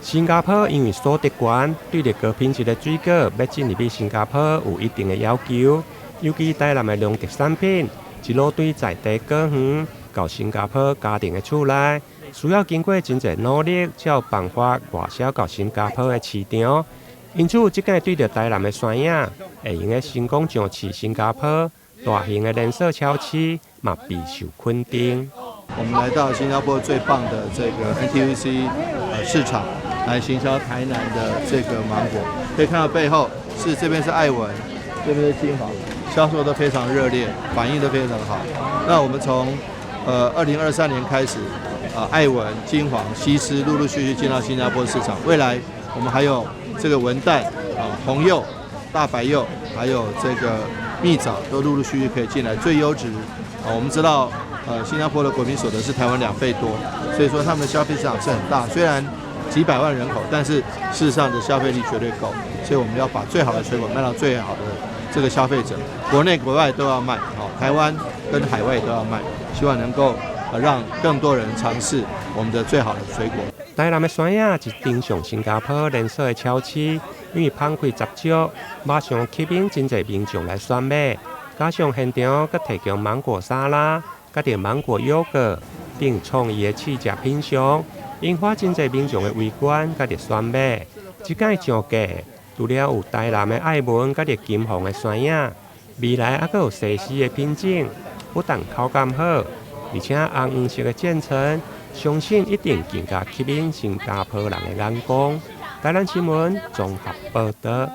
新加坡因為所得懸，對著高品質的水果欲進入去新加坡有一定的要求，尤其台南的農特產品，一路對在地果園到新加坡家庭的厝內，需要經過真濟努力，才有辦法外銷到新加坡的市場。因此，這擺對著台南的酸葉，會用得成功上市新加坡大型的連鎖超市，嘛備受肯定。我們來到新加坡最棒的這個 NTUC 市場，來行銷台南的這個芒果。可以看到背後是這邊是愛文，這邊是金煌，銷售都非常熱烈，反應都非常好。那我們從2023年開始，愛文、金煌、西施陸陸續續進到新加坡市場。未來我們還有這個文旦啊、紅柚、大白柚，還有這個蜜棗，都陸陸續續可以進來。最優質啊，我們知道，新加坡的國民所得是台灣2倍多，所以說他們的消費市場是很大。雖然幾百萬人口，但是事實上的消費力絕對夠。所以我們要把最好的水果賣到最好的這個消費者，國內國外都要賣，好，台灣跟海外都要賣，希望能夠讓更多人嘗試我們的最好的水果。台南的酸葉一登上新加坡連鎖的超市，因為芳氣十足，馬上吸引真濟民眾來選買。加上現場閣提供芒果沙拉、佮著芒果優格等創意的試食品項，引發真濟民眾的圍觀，佮著選買。這擺上架，除了有台南的愛文佮著金煌的酸葉，未來猶閣有西施的品種，不但口感好，而且紅黃色的漸層，相信一定更加吸引新加坡人的眼光。台南新聞綜合報導。